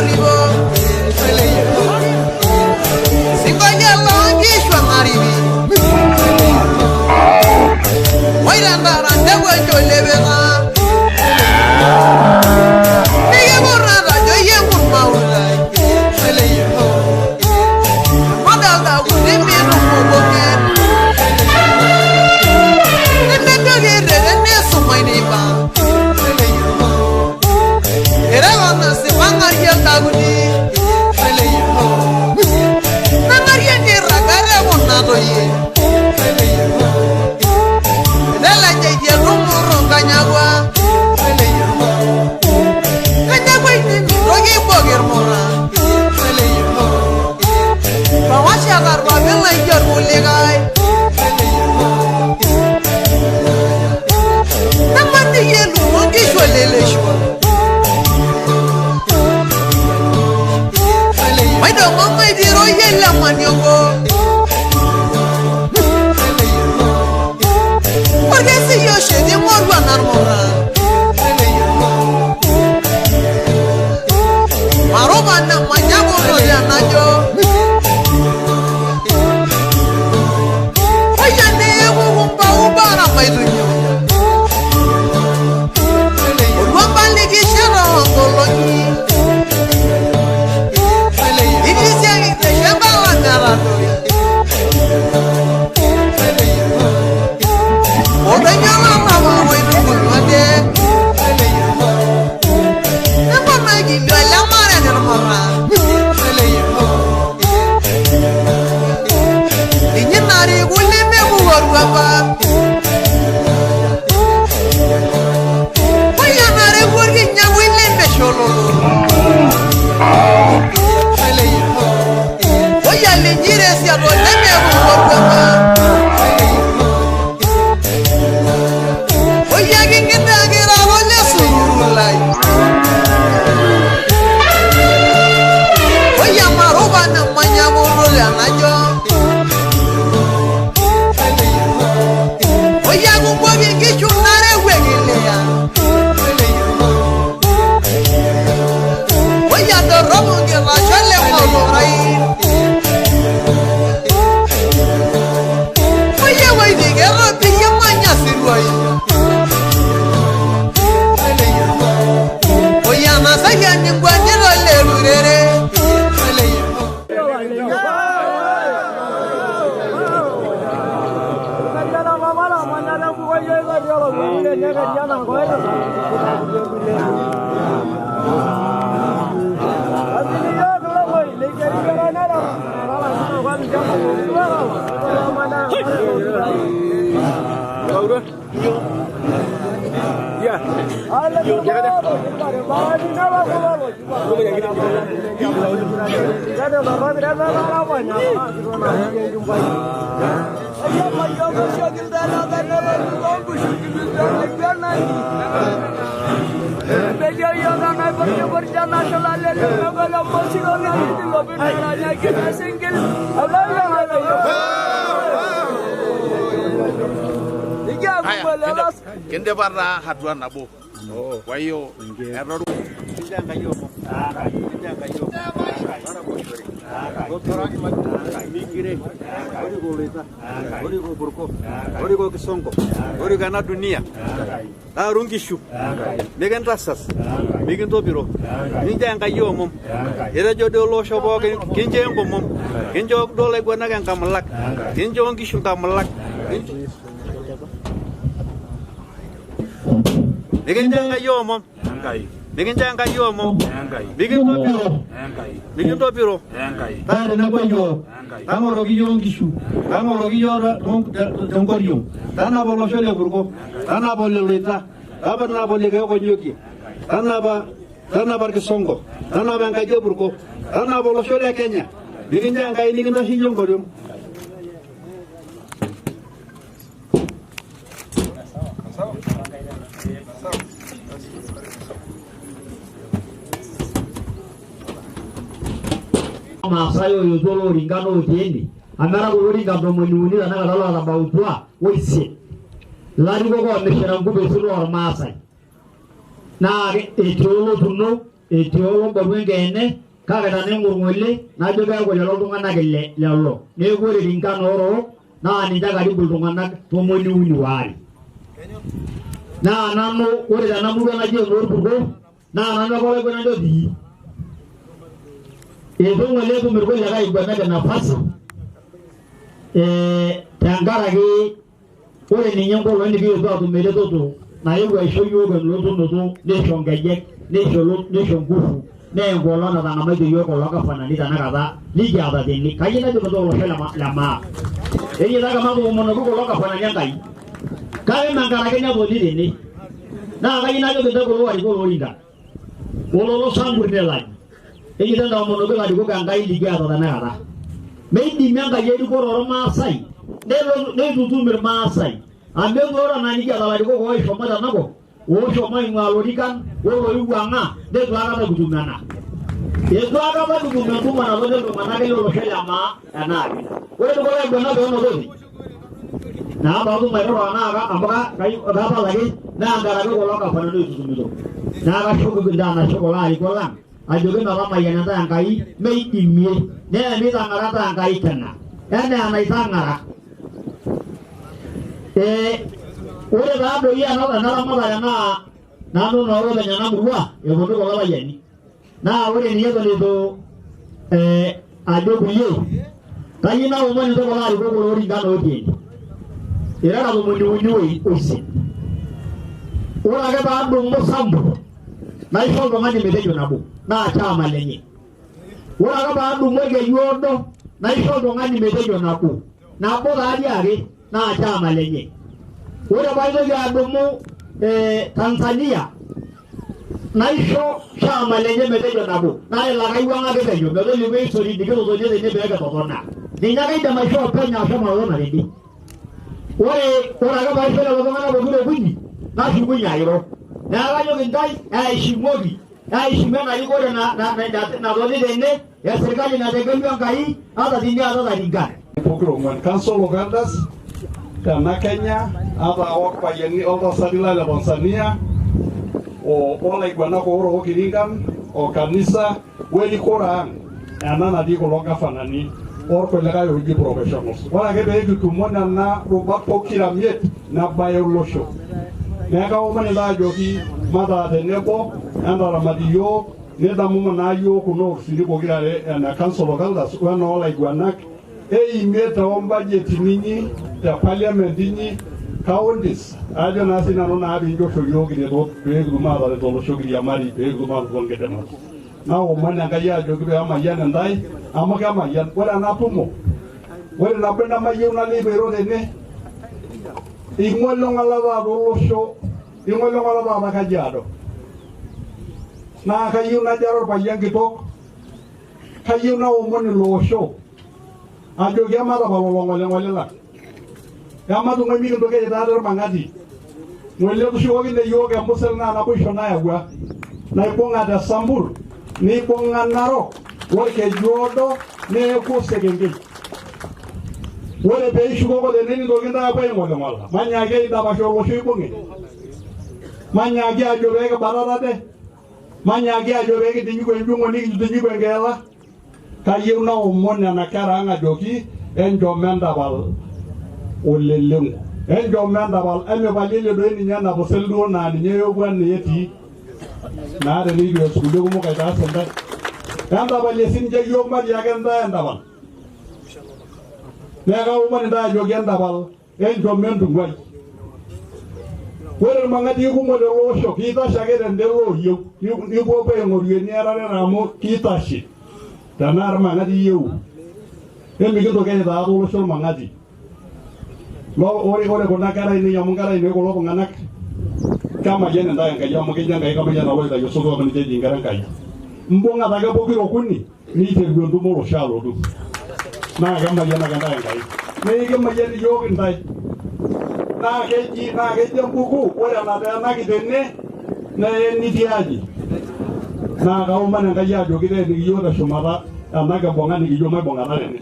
Oribo. Sinkolio loonkishu eng'aribi. Oitantara nteguencho lepeka. Nikikurra tajo iyie nkurmautai. Madalta kuti mitumubung'en. Nemeitoki erreten nisumai teipa. Erewa nasipa ng'arie ildakuti. Nang'arie nkirragat e kuna toyie. Etelejaitie tumurru nkanyakua. Kanyakua ini mitoki aibok irmurra. Pawashata irpapit laijo irkulikae. Nemaniki eluo nkishu oleleshua. Maidong'o maitiroyie ile maniogo. Orkesi oshi ing'oru enarmurra. Marupa nemanyakuno tenajo. Oya neeku kumbau bara maitunyo. Olwamba likisheta onkolong'i. Itisiaki teshembala metatoi. Oldonyo lalapa oitubuluate. Neponakilio lemaren irmurra. Inyi nariku lemepuku orwuapa. Oya nariku orkinyang'ui lemeshololo. Oya linyi resiato lemepuku orwuapa. Oya king'idakiraro lesururu lai. Oya marupa nemanyakulo tenajo. Oya kumboki nkishu narewuekilia. Oya dorropu nkitasho lemolorai. Oya waitikeropiyie manya siruai. Oya nasayiani ngwanito lerurere. Kindipa taa hatua nabo. Kwa hiyo etoru Oriko Burko, oriko Kisongo, oriko ena dunia, taaru nkishu, mikintasas, mikintopiro, mincho Enkai omom, etejo duo ele osho pookin kinchoo enkomom, kinchoo duo ilaiguanak enkamulak, kinchoo nkishu nkamulak, mikincho Enkai omom, mikincho Enkai omom, mikintopiro, mikintopiro, taa tenebo iyiook, tang'oroki iyiook nkishu, tang'oroki iyiook tenkoriong, tanapa olosho le Purko, tanapa ole Loita, tanapa ole Keekonyokie, tanapa tanapa Irkisongo, tanapa enkaji e Purko, tanapa olosho le Kenya, mikincho Enkai nikintasheyie enkoriong. Maasai oyotua olooringan otii ene amu era kulo orikan 30 tenakata lootabautua oisiet ilarikok oomishira nkupesin lormaasai naa etii olotuno etii oloboru enkeene kake tening'or ng'ole najo keeku lelo tung'anak lelo. Neeku ore ringan oorook naa ninche karibu iltung'anak 32. Naa nanu ore tena murua naji enoorpurko naa nanu ake olaiguanani otii. Eitu ng'ole etum irkulikae aiguanak nafasi tenkaraki ore ninye nkolong'i nikiyetuo aatum eretoto naewuo aisho yiok elotunoto neisho nkejek neisho nguvu naa enkolong natang'amaitie yiok kulo gafanani tenakata likiata tene. Kayieu najo metaa olosho le maa. Eyietaki matoomonoki kulo gafanani Enkai. Kake mme nkaraki netoni tene. Naa kayieu najoki intae kulo arikok looringa. Ololo Sambur nelaji. Eyieta ntaomonoki ilarikok Enkai likiata tenakata. Meidimi Enkai erikore ormaasai neitutum irmaasai. Amu etu ore naa nikiata ilarikok oishomo tenakop ooshomo aing'uaa lorikan oloiwuang'a neitu aikata kitum ena. Eitu aikata kitum entumo natoni iltung'anak lolosho le maa enaake. Ore doi kulo aiguanak oonotote naa paatum airoro naa amu kapal ake naa nkaraki kulo gafanani oitutumito. Naa kashukoki intae enashe kulo arikok lang ajoki metamayiana intae Enkai meidimie naa mitang'ara intae Enkai tena enaa enaitang'ara. Ore taa doi ena ramatare naa nanu naa olopeny ena murua eponu kulo payiani. Naa ore ninye eton eitu ajo kulie kayieu naomon intae kulo arikok looringan otii ene. Irara 38. Ore ake paadumu Sambur naisho oltung'ani metejo nabo naa chama lenye. Ore ake paadumu orkeju oodo naisho oltung'ani metejo nabo. Nabo taa ake naa chama lenye. Ore paitoki adumu Tanzania naisho chama lenye metejo nabo. Naa ilo ake aiwuang'aki penyo metolimu history nikitotonie tene pee kitotona. Ninye ake aidim aishoo penyo ashomo atotona tene. Ore ake paisho lelo tung'anak pokira okuni nashukunye airo. Neeku kajoki intae aishimoki aishimu ena rikore natoni tene ya serkali nategelua Enkai ata tiniata ringan. Pokira ong'uan Council of Elders tena Kenya ata orpayiani oltasati lai le Tanzania olaiguanak oorook iringan o kanisa werikore ang ena natii kulo gafanani orkulikae ooji professionals. Ore ake pee kitumo nena rubat pokira miet nebaya olosho. Neeku kaomon intae ajoki mataa tenebo entaramat iyiook nidamumu naa iyiook kuna ofisini pokira are ene Council of Elders wenoolaiguanak eimie toombajeti inyi te parliament inyi counties ajo naa sinanu naa piinchosho iyiook iretot pee kitum aataret olosho kiriamari pee kitum aanoto nkidimat. Naomon Enkai ajoki pee emayian intae amu kemayian. Ore ena tumo ore nabo nemayieu naliki airo tene ing'oling'ola taata olosho ing'oling'ola taata Kajiado. Naa kayieu najo ara orpayian kitok kayieu naomon ilo osho ajoki ematapal olong'oling'oli lang. Ematung'ai mikintoki aitaata irmang'ati. Ng'ole etushukokine iyiook empusel naa naboisho nayawua. Naibung'a te Sambur, neibung'a Narok, orkeju oodo neeku osekenkei. Ore pee ishukoko tene nintoki intae aapuo aing'oling'ola. Manyaaki aidapash olosho oibung'e. Manyaaki ajo pee kibatata ate. Manyaaki ajo pee kitinyiku enjung'o nikitinyiku enkeela. Kayieu naomon nena kera ang ajoki enchom entapal oleleng'u. Enchom entapal emipalilie doi ninye ena pusel duo naa ninye eewuo enaa etii. Naa tenikitu eas kulie kumok aitaas intae. Entapalie sininche iyiook matiaki intae entapal. Neeku kaomon intae ajoki entapal enchom entung'uai. Ore irmang'ati kumok lele osho kiitashe ake tende looyieu nipuopuo aing'oru eniarareta amu kiitashe tenaa irmang'ati iyieu. Emikintoki aitaa olosho irmang'ati. Ore kuna kera ainei amu nkera ainei kulo tung'anak kemayian intae Enkai amu keji Enkai kamayian aloitayu osotua amu ninche eji inkera Enkai. Imbung'ate ake pokira okuni niteru entumo olosho alotu. Naa kemayian ake intae Enkai. Nikimayian iyiook intae. Naa keji embuku ore enateenaki tene neeni tiaji. Naa kaomon Enkai ajoki teeniki iyiook teshumata ena kibung'a nikiyieu maibung'ata tene.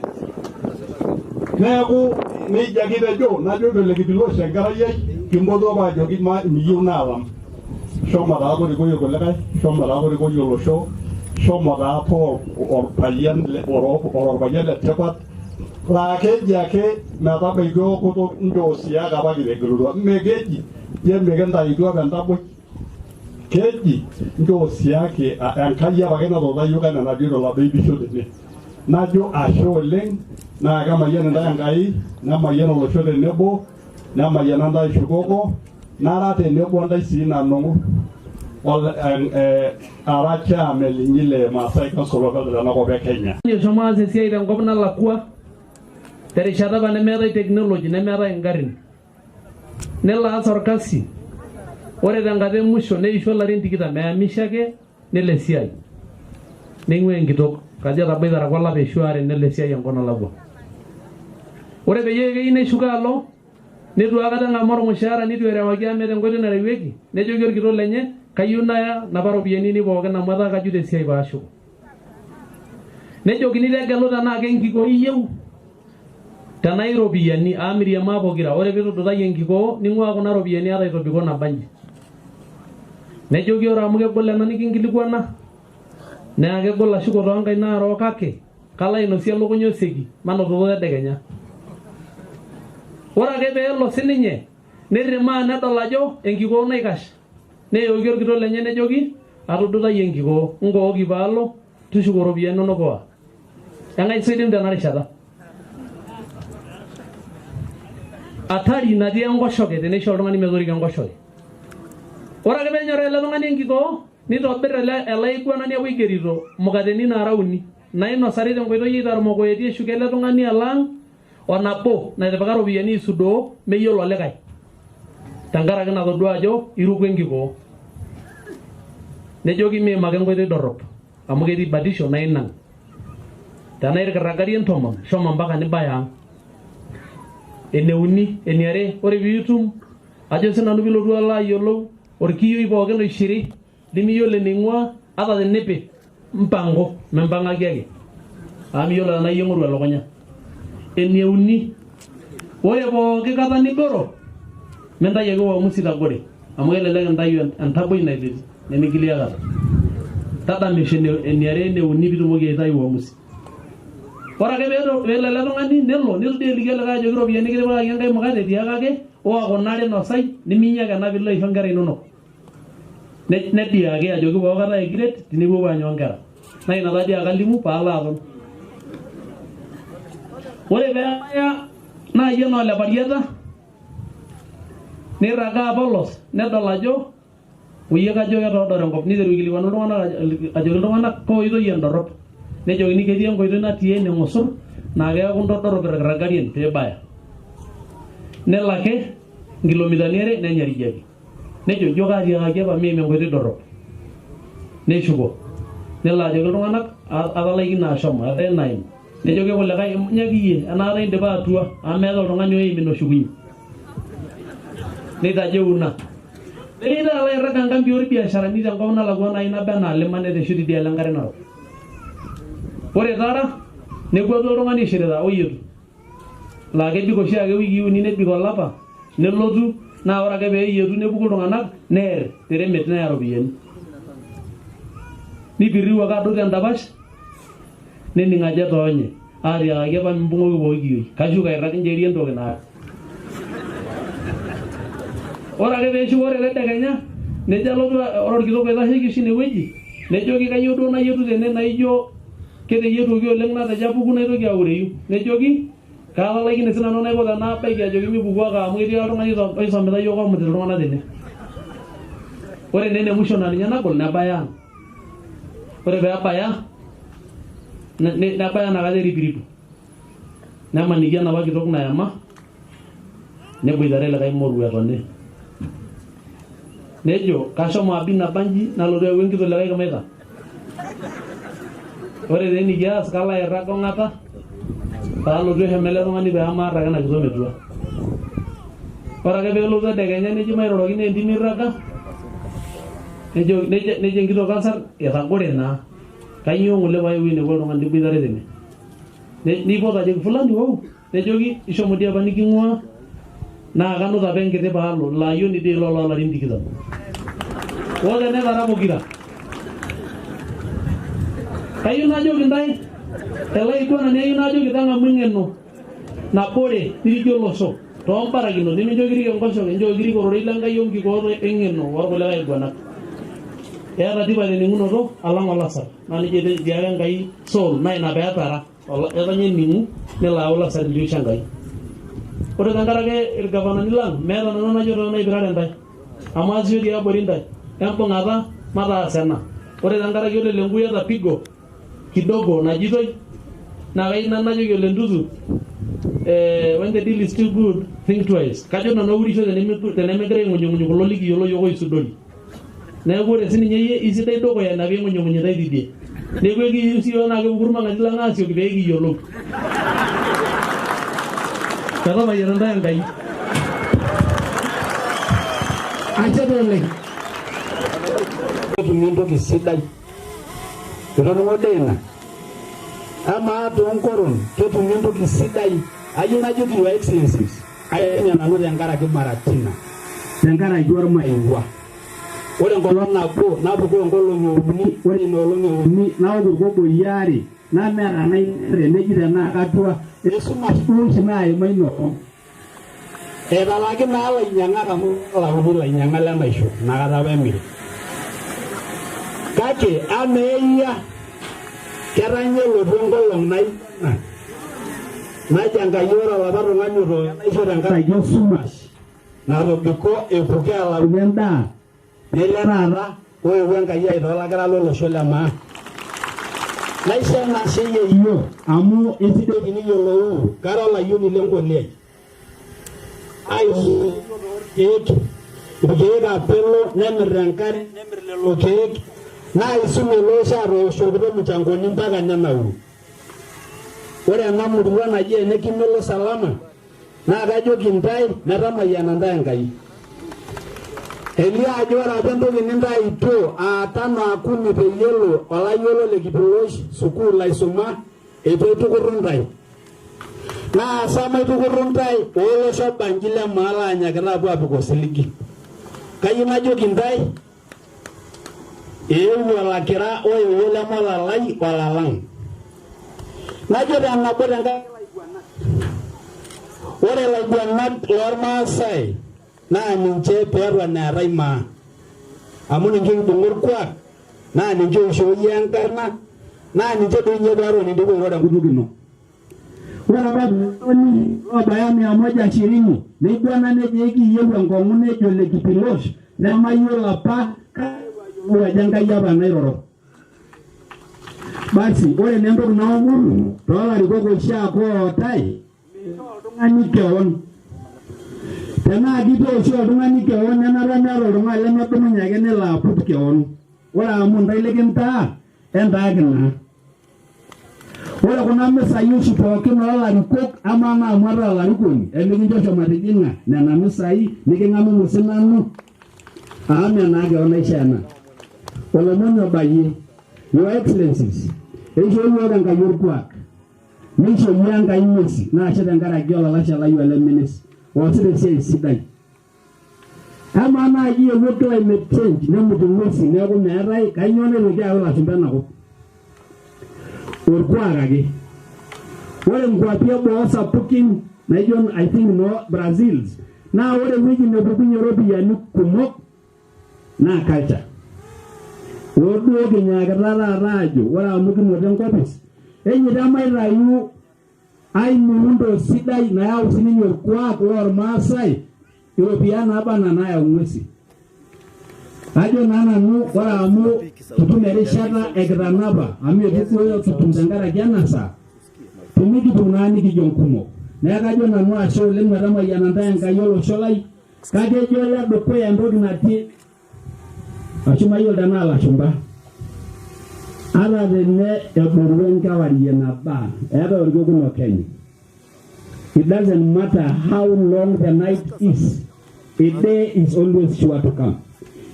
Neeku nejia kitejo najoki Ole Kipiloshe enkerai ai kimpotuo apa ajoki miyieu naalam. Shomo taa torikoi irkulikae, shomo taa torikoi olosho, shomo taa too orpayian le tipat laa keji ake metabaiki okutuk nchoo siak apa kitegelutua. Mekeji ye mikintaitua apa entaboi, keji nchoo siaki Enkai apake natuuta yiok enaa enajoito oladuo oibisho tene. Najo ashe oleng naa kemayian intae Enkai, nemayian olosho tenebo, nemayiana ntae shukoko, nara tenebo ntae sii nanu ara chairman linyi le Maasai Council of Elders tenakop e Kenya. Eshomo aas esiai tenkop nalakua terishata apa nemeetae technology, nemeetae ingarrin. Nelo aas orkasi. Ore tenkata e musho neisho ilarin 20 eyamisha ake nelo esiai. Neing'ua enkitok kajo etaboitare apa olapa eishu aare nelo esiai enkop nalakua. Ore peyie keyieu neshuko alo neitu aikata eng'amu ormushaara neitu erewaki amu meeta enkoitoi narewueki, nejoki orkitok lenye kayieu naya napa ropiyiani ainei pookin amu etaa kajuto esiai paashuko. Nejokini tegelu tenaa kenkikoo iyieu tenaa iropiyiani amu miriamaa pokira. Ore piitudutayie enkikoo ning'uaa kuna ropiyiani ata itobiko nabanji. Nejoki ore amu kegol ena nikinkilikuana naa kegol ashuko toonkaik narook kake kalo ainosie elukunya oseki manototo tedekenya. Ore ake peelo sininye nirrimaa nedol ajo enkikoo naikash. Neyoki orkitok lenye nejoki atudutayie enkikoo nkooki paalo tushuko ropiyiani inonok oa. Eng'ae oidim tena rishata? Atari natii enkoshoke teneisho oltung'ani metoriko enkoshoke. Ore ake peenyoraa ele tung'ani enkikoo nitobir ele aiguanani apa oigerito mukateni naara uni nainosari tenkoitoi eitarmokoeti eshuko ele tung'ani alang onabo naitipika ropiyiani aisudoo meyiolo olikae tenkaraki natodua ajo iruko enkikoo. Nejoki miimaki enkoitoi dorrop amu ketii batisho nainang'. Tenaa irkirragarien 10 shomo mpaka nibaya ang'. Eneuni, eniare, ore piitum ajo sinanu piilotu alo ayiolou orkiyioi pookin oishiri limiyiolo eneing'ua ata tenipi mpango mimpang'aki ake amu miyiolo tenaa iyie oing'oru elukunya. Eneuni, ore pooki kata nigoro mintayu ake uamusi tagore amu kelelek intayu entaboi naipiti nemigili aikata. Tadamisho eniare eneuni piitumoki aitayu uamusi. Ore ake peelo ele tung'ani nelo neitu dii eliki olikae ajoki ropiyiani kitipikaki enkae mukate etiakaki owa kuna are inosai niminya ake ena piilo aisho nkera inonok. Nediaki ajoki pooki kata ekiret tinipuopuo aanya onkera. Naa ina taadii ake alimu paalo aton. Ore peebaya naaji enaa ole Pariata nirragaa polos nedol ajo oyie kajo ketoodore enkop niteru aikilikuanu iltung'anak ajoki iltung'anak kaa oitoi endorrop. Nejokini ketii enkoitoi natii ene ng'osor naa keeku intodorrop irkirragarien piibaya. Nelo ake nkilomitani 2 nenyariyiaki. Nejo ijo kaatiakaki apa miim enkoitoi dorrop. Neshuko. Nelo ajoki iltung'anak atalaikine ashomo etaa enaim. Nejoki kulikae imunyaki iyie enaata indipa atua amu meeta oltung'ani oim ina oshukunye. Neitajeu ina. Netii alo airrag enkampi orbiasharani tenkop nalakua naaji naba enaa Limanet ashu tidialo enkare narok. Ore tara nekwatu oltung'ani oishirita oyietu laa kebik oshiake wikii uni nebik olapa nelotu naa ore ake peeyietu nepuku iltung'anak neer teremet neya ropiyiani. Nipirriu ake adou tendapash nening ajo etoonye aatiakaki apa mimbung'oki pooki kiyioi kashuko airrag ncherie entoki naa. Ore ake peeshuko ore tedekenya nejo alotu ore orkitok oitasheki oshi inewueji nejoki kayieu duo nayietu tene naijo keteyietuoki oleng natejo apuku naitoki aureyu. Nejoki kaatalaikine sinanu naiko tenaabaiki ajoki mipuku ake amu ketii oltung'ani oisomita yiok omut iltung'anak tene. Ore naa ene musho naa ninye nagol nebaya ang'. Ore peebaya nebaya inakata eripiripu. Nemaniki enapa kitok nayama neboitare likae moruo etoni. Nejo kashomo abik nabanji nalotu ayau enkitok likae kimaita. Ore taa enikias kalo airrag ong'ata paalotu eshomo ele tung'ani peemaar ake ena kitok metua. Ore ake peelotu tedekenya neji mairoroki naa entim irraga nejo enkitok kasar etagore naa. Kainyoo ng'ole paayewuo ainepu oltung'ani liboitare tene. Neipot ajoki fulani wou nejoki ishomo dii apa niking'ua naa kanuta apa enkiti paalo ilo ayioni dii ilo loolarin 20. Otenetara pokira. Kayieu najoki ntae ele aiguanani ayieu najoki tang'amu eng'eno nabore nirikie olosho toombarakinot nimincho kirik enkoshoke nchoo kirik ororei lenkai onkikoot eng'eno orkulikae aiguanak. Eeta tipat ening'unoto alang olasar naa nejia etiaka Enkai Saul naa ina peetara etanya ening'u nelo ayau olasar tiisho Enkai. Ore tenkaraki irgavanani lang meeta nanu enajo toonaipirare ntae amu aasisho tiabori ntae embung'ata mataas ena. Ore tenkaraki Ole Lenku iyata pigo kidogo najitoi naa kayieu nanu najoki Ole Ntutu when the deal is too good think twice. Kajo nanu aurisho tenemegira aing'unyung'unyu kulo likiyiolo yiok oisudori. Neeku ore sininye iyie isidai dukuya ina ping'unyung'unyitai tidie. Neeku ekiyieu siyiok naa kepuku irmang'ati lang aasioki pee kiyiolou. Metamayiana ntae Enkai. Ashe taa oleng. Etumi entoki sidai. Itoning'o dei ina? Amaa toonkoron ketumi entoki sidai? Ayieu najoki Your Excellencies, aenya nanu tenkaraki Maratina, tenkaraki ormaingwa. Ore enkolong nabo napukoo nkolong'i uni, ore ina olong e uni naok irkoboi aare, nameeta enainere neji tenaa katua, esumash duo oshi naima ina olong. Etalaki naa ilainyang'ak amu kelauni ilainyang'ak lenaisho inakata apa emiri. Kake amaa eyia ketanya elotu enkolong naijo ena najo Enkai ore olapa tung'ani otooko enaisho tenkaraki esumash natobiko epuko elauni endaa nele taata oewuo Enkai aitaa olakira lolosho le maa. Naisho enashe yeyio amu isidai tiniyiolou kara olayioni lenkoliai. Aisho irkeek, irkeek apelo nemir enkare nemir lelo keek naa isum ele osho atooshokito mchangoni mpaka nenauru. Ore ena murua naji ene Kimelo Salama naa kajoki ntae metamayiana ntae Enkai. Elio ajo ore apa entoki nintaituo aa tano aa kumi peyie elo olayiolo le Kipilosh sukuul aisuma eitu aitukurru ntae. Naa sa maitukuru ntae olosho obanji le maa laanyakita apuo apik osiligi. Kayieu najoki ntae eewuo olakira oewuo leme olalai olalang. Najo tenabo tenkaraki ilaiguanak. Ore ilaiguanak lormaasai naa ninche peeton eetae maa. Amu ninche oibung'a orkuak naa ninche oishooyie enkarna naa ninche doi ninye peeton intipu airoro enkutuk ino. Ore apa peetoni loobaya mia moja ishirini neiguana nejo ekiyieu enkong'u nejo Ole Kipilosh nemayiolo apa kake ayiolou ajo Enkai apa nairoro. Basi ore naa entoki naomonu toolarikok oshiake ootae meishoo oltung'ani kewon. Tenaa kitoo oshi oltung'ani kewon enata meeta oltung'ani lemedumunye ake nelo aput kewon. Ore amu ntae likintaa entaaki naa. Ore kuna misai oshi pookin oolarikok amaa naa amu ataa olarikoni emikincho matijing'a nena misai niking'amumu sinanu amu mee naa kewon naisho ena. Olomoni obayie Your Excellencies, eishoo yiok Enkai orkuak neisho iyie Enkai ng'uesi naashe tenkaraki olalashe lai oleminis oosita esiai sidai. Amaa naaji ewuo climate change nemut ing'uesi neeku meetae, kainyoo naitoki ayau ilashumba enakop? Orkuak ake. Ore nkuapi eboo sapukin naijo I think noo Brazil naa ore ewueji nepukunye iropiyiani kumok naa culture. Hoo duo kinyaakita taata aajo ore amu kinoto enkopis enyita emaitayu ai muundo sidai nayau sininye orkuak lormaasai iropiyiani naaba anaa naayau ng'uesi. Ajo naa nanu ore amu kitum erishata ekitanapa amu eitu duo kitum tenkaraki ena saa tenikitum naa nikijo nkumok. Neeku kajo nanu ashe oleng metamayiana ntae Enkai olosho lai kake ejo ole dukuya entoki natii ashu mayiolo tenaa lashumba ata tene eboru enkewarie nabaa eetae orkekun okenyu. It doesn't matter how long the night is, a day is always sure to come.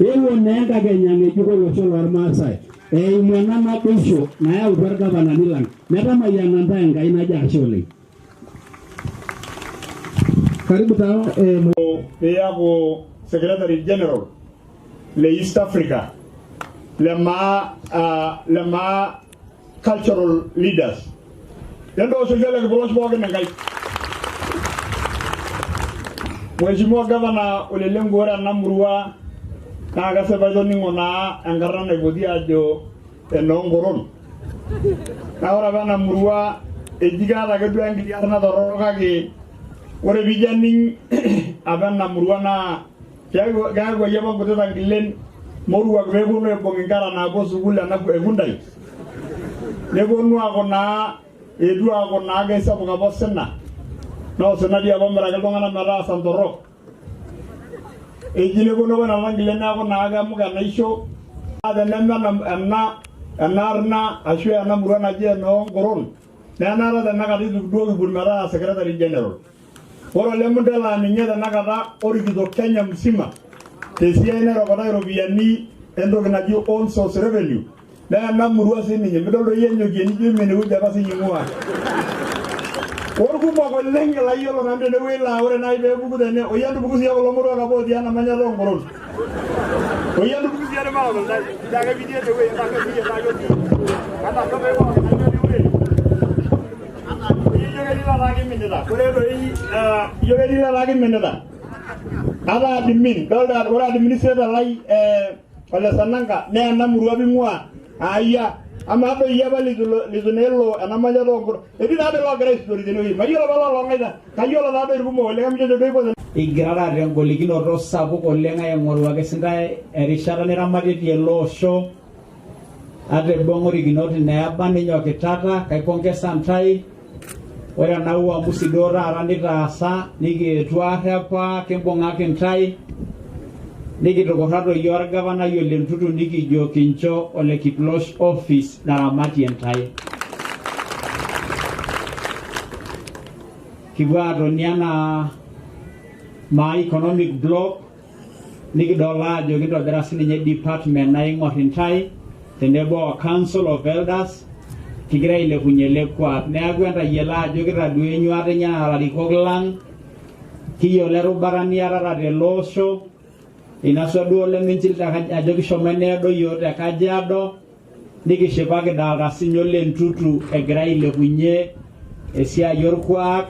Eewuo naa enkakenya ng'ejuk olosho lormaasai eimu ena naboisho nayautua irgavanani lang. Metamayiana ntae Enkai najo ashe oleng. Karibu taa Piaku Secretary General. le East Africa le maa cultural leaders. Entooshoki ole Kipulos pookin enkai. Mheshimiwa Governor Ole Lenku, ore ena murua naa kesipa itoning'o naa enkarna naipoti ajo enoonkoron. Naa ore apa ena murua eji keeta ake duo enkiti arna torrono kake ore piijo aning apa ena murua naa keeku apa nkuti tankilen moruak peeponu aibung inkera naapuo sukuul ena ekundai. Neponu aaku naa eetuo aaku naa keisapuk apa osina. Naa osina dii apa omiraki iltung'anak metaasa ntorrok. Eji neponu apa nena tankilen neeku naa kemuk enaisho. Naa teneme ena arna ashu ena murua naji enoonkoron naa enaata tenakata eitu duo kipur metaa Secretary General. Ore ole Mundela ninye tenakata orikito Kenya mzima tesiai nairokotai iropiyiani entoki naji own source revenue. Naa ena murua siininye midol doi enyokie nijo imin ewueji apa siinye ing'ua. Orkumok oleng layiolo nanu tenewueji laa ore naaji peepuku tene oyie entupuku siiyie kulo moruak apa otii ena manyata oonkoron. Oyie entupuku siiyie maota ntae. Ijo ake pitii enewueji ntasho siiyie ntasho siiyie. Entasho pee pookin natii enewueji. Ijo ketii taata kiminita. Ore doi ijo ketii taata kiminita. Ata admin, dolta ore administrator lai ole Sananga naa ena murua apa ing'ua aayia. Amaa doi apa litu naa elo ena manyata oonkoron. Etii taa doi loogira aisudori tenewueji. Mayiolo apa lolong'aita. Kayiolo taa doi irkumok oleng amu ijo doi ipotu. Igirara tengolikinoto sapuk oleng aing'oru ake sintae erishata niramatitie ele osho ata ebong'orikinot neeba ninyokitata kaipongesa ntae. Ore ena uamusi duo taata nitaasa nikietuo arrepa kimbung'aki ntae nikitukurra toi orgavanai Ole Ntutu nikijo kincho Ole Kiplosh office naramatie ntae. Kipuo aatoni enaa Maa Economic Block nikidol aajo kintobira sininye department naing'or intae tenebo o Council of Elders kigira ailepunye ele kuak. Neeku entayiolo ajo kitadua enyuata inyi anaa ilarikok lang', kiyiolo erubata niatata tele osho, einasua duo Ole Minchil ajo kishomo eneedo yiok te Kajiado, nikishipa kidolta sinye Ole Ntutu egira ailepunye esiai orkuak,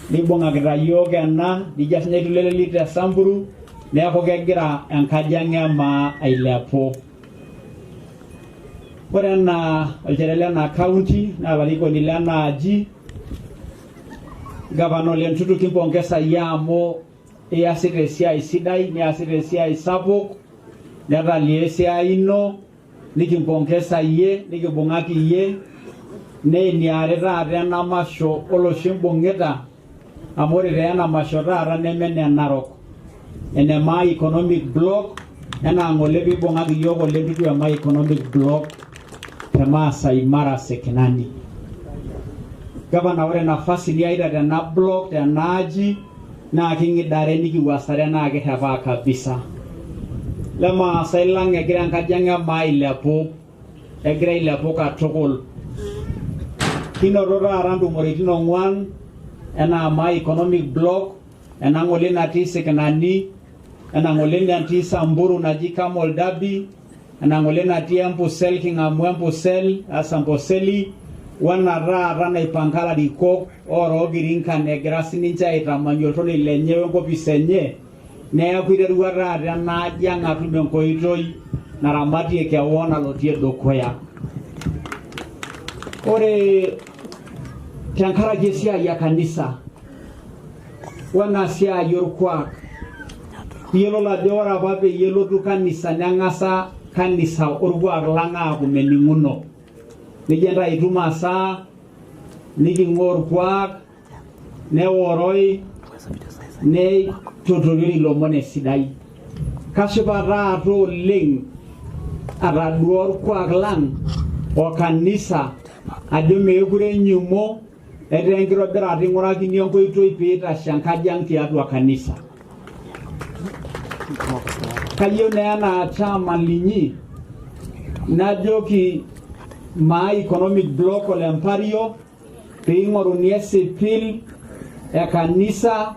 nibung'akita yiok ena, nijo sinye Tuleleli te Samburu, neeku kegira enkaji ang' e Maa ailepu. Ore enaa olchere lena county naa olarikoni lena aji, Gavana Ole Ntutu kimpongesa iyie amu iyasita esiai sidai, niasita esiai sapuk, netalia esiai ino, nikimpongesa iyie, nikibung'aki iyie, naa eniare taata ena masho olosho imbung'ita, amu ore taa ena masho taata neme ene Narok, ene Maa Economic Block, enaa ng'ole piibung'aki iyiook Ole Ntutu e Maa Economic Block te Maasai Mara Sekenani. Gavana, ore nafasi niyaita tena block tena aji naa king'idare nikiwuasare naa kirrepaa kabisa. Le Maasai lang egira enkaji ang' e Maa ailepu, egira ailepu katukul. Kinoto taata ntumoritin ong'uan enaa Maa Economic Block, ena ng'ole natii Sekenani, ena ng'ole natii Samburu naji Camel Derby, ena ng'ole natii Empusel king'amu Empusel asa Amboseli, wena taata naipanga ilarikok oorookirinkan egira sininche aitamanyu oltonei lenye wenkopis enye, neeku iterua taata ena aji ang' atum enkoitoi naramatie kewon nalotie dukuya. Ore tenkaraki esiai e kanisa wena siai orkuak, iyiololo ajo ore apa peyie elotu kanisa neng'asa kanisa orkuak lang aaku mening'uno. Nejo entae masaa, niking'ua orkuak, neoroi, neitotoriori ilomon esidai. Kashipa taata oleng atadua orkuak lang o kanisa ajo meekure enyumo, etaa enkitobirata ing'urakini enkoitoi piitashe enkaji ang tiatua kanisa. Kayieu naa enaa chairman linyi najoki Maa Economic Block Ole Mpario piing'oruni esipil e kanisa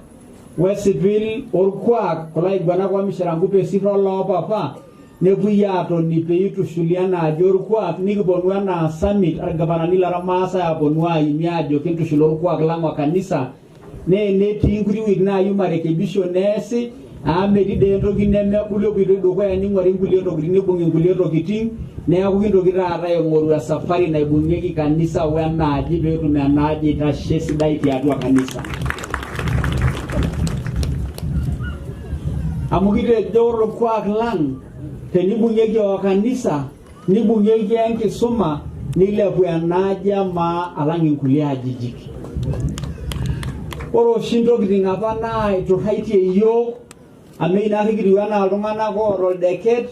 Wesipil orkuak kulo aiguanak omishira nkupesi toloopapa nepuoi aatoni pee itushuli enaaji orkuak nikiponu enaa summit irgavanani lormaasai aponu aimie aajo kintushul orkuak lang o kanisa naa enetii nkuti wuejitin naayieu marekebisho neesi amu metii dee entoki nemegol epoitoi dukuya ning'uari nkulie tokitin nibung'i nkulie tokitin neeku kintoki taata aing'oru esafari naibung'ieki kanisa wenaaji peetum enaaji aitashe sidai tiatua kanisa. Amu kitejo ore orkuak lang tenibung'ieki o kanisa nibung'ieki enkisuma nilepu enaaji emaa alang inkulie ajijik. Ore oshi intokitin apa naiturraitie iyiook amu eyi naarri kitiu enaa iltung'anak oota oldeket,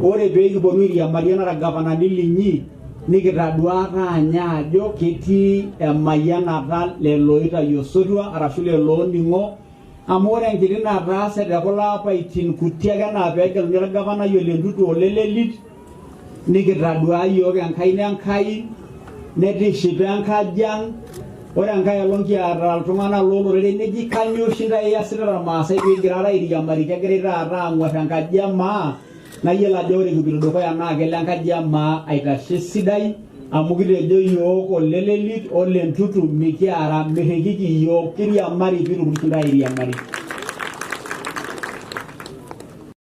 ore pee kiponu airiamari enaa irgavanani linyi nikitadua taanya ajo ketii emayianata lelo oitayu osotua arashu lelo ooning'o amu ore enkiti nataase te kulo apaitin kuti ake enaa peegeluni orgavanai ole Ntutu ole Lelit nikitadua iyiook enkaina Enkai netishipa enkaji ang. Ore enkae olong kiata iltung'anak lolorere neji kanyoo oshi ntae iyasita irmaasai piigirara airiamari kegirai taata aang'uar enkaji e maa nayiolo ajo ore kipuoito dukuya naa kelo enkaji e maa aitashe sidai amu kitejo iyiook ole Lelit ole Ntutu mikiara mirrikiki iyiook kiriamari piitumoki ntae airiamari.